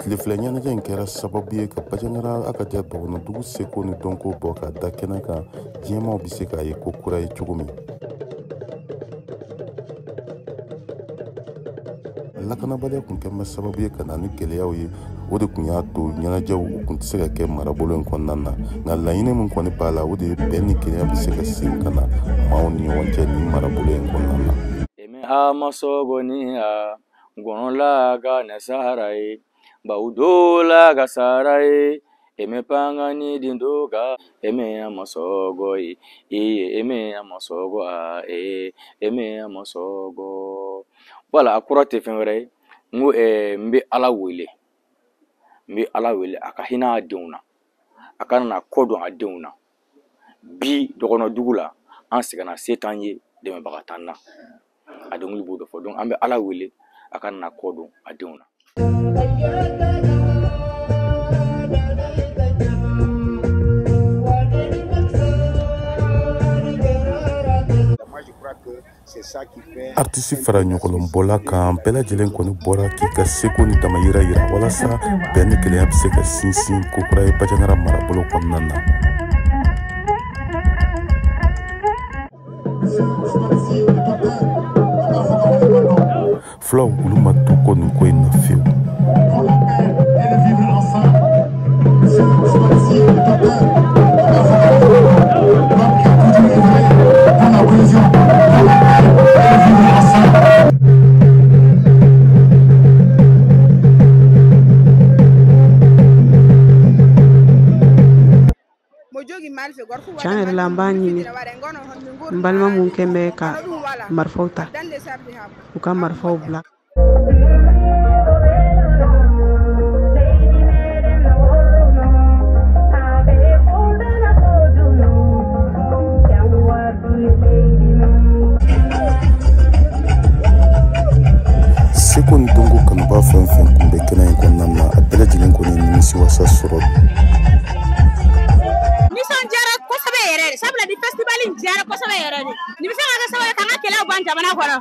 Tile fila ɲɛnajɛ in kɛra sababu ye ka Bandiagara a ka diya dɔgɔnɔdugu seko ni dɔnko bɔ ka da kɛnɛ kan, diɲɛmaw bɛ se k'a ye ko kura ye cogo min. Lakanabaliya kun kɛn bɛ sababu ye ka na ni gɛlɛyaw ye, o de kun y'a to ɲɛnajɛw u kun tɛ se ka kɛ marabolo in kɔnɔna na. Nka laɲini min kɔni b'a la, o de ye bɛn ni kelenya bɛ se ka segin ka na maaw ni ɲɔgɔn cɛ nin marabolo in kɔnɔna na. Eme amasogonia gonolaga nasarai baudola gasarai eme pangani dindoga eme amasogoi iye eme amasogo a e eme amasogo. Voilà, a kɔrɔ tɛ fɛn wɛrɛ ye, n ko n bɛ Ala wele, n bɛ Ala wele a ka hinɛ a denw na, a kana na kɔ don a denw na. Bi dɔgɔnɔdugu la, an sɛgɛnna, se t'an ye, dɛmɛbaga t'an na. A dɔnkili b'o de fɔ. Donc an bɛ Ala wele a kana na kɔ don a denw na. Artiste fara ɲɔgɔlɔnbɔla kan bɛɛ lajɛlen kɔni bɔra k'i ka seko ni damayira yira walasa bɛn ni kelenya bɛ se ka sinsin kokura ye Bandiagara marabolo kɔnɔna na. Fulaw olu ma to kɔ nin ko in na fiyewu. Tiɲɛ yɛrɛ la, n b'a ɲini n balima mun kɛn bɛ ka marifaw ta, u ka marifaw bila. Seko ni dɔnko kanuba fɛn fɛn kun bɛ kɛnɛ in kɔnɔna na, a bɛɛ lajɛlen kɔni ye nimisiwasa sɔrɔ. Nisɔndiyara kosɛbɛ yɛrɛ de, sabula ni festival in diyara kosɛbɛ yɛrɛ de. Nin bɛ se ka kɛ sababu ye k'an ka kɛlɛw ban jamana kɔnɔ.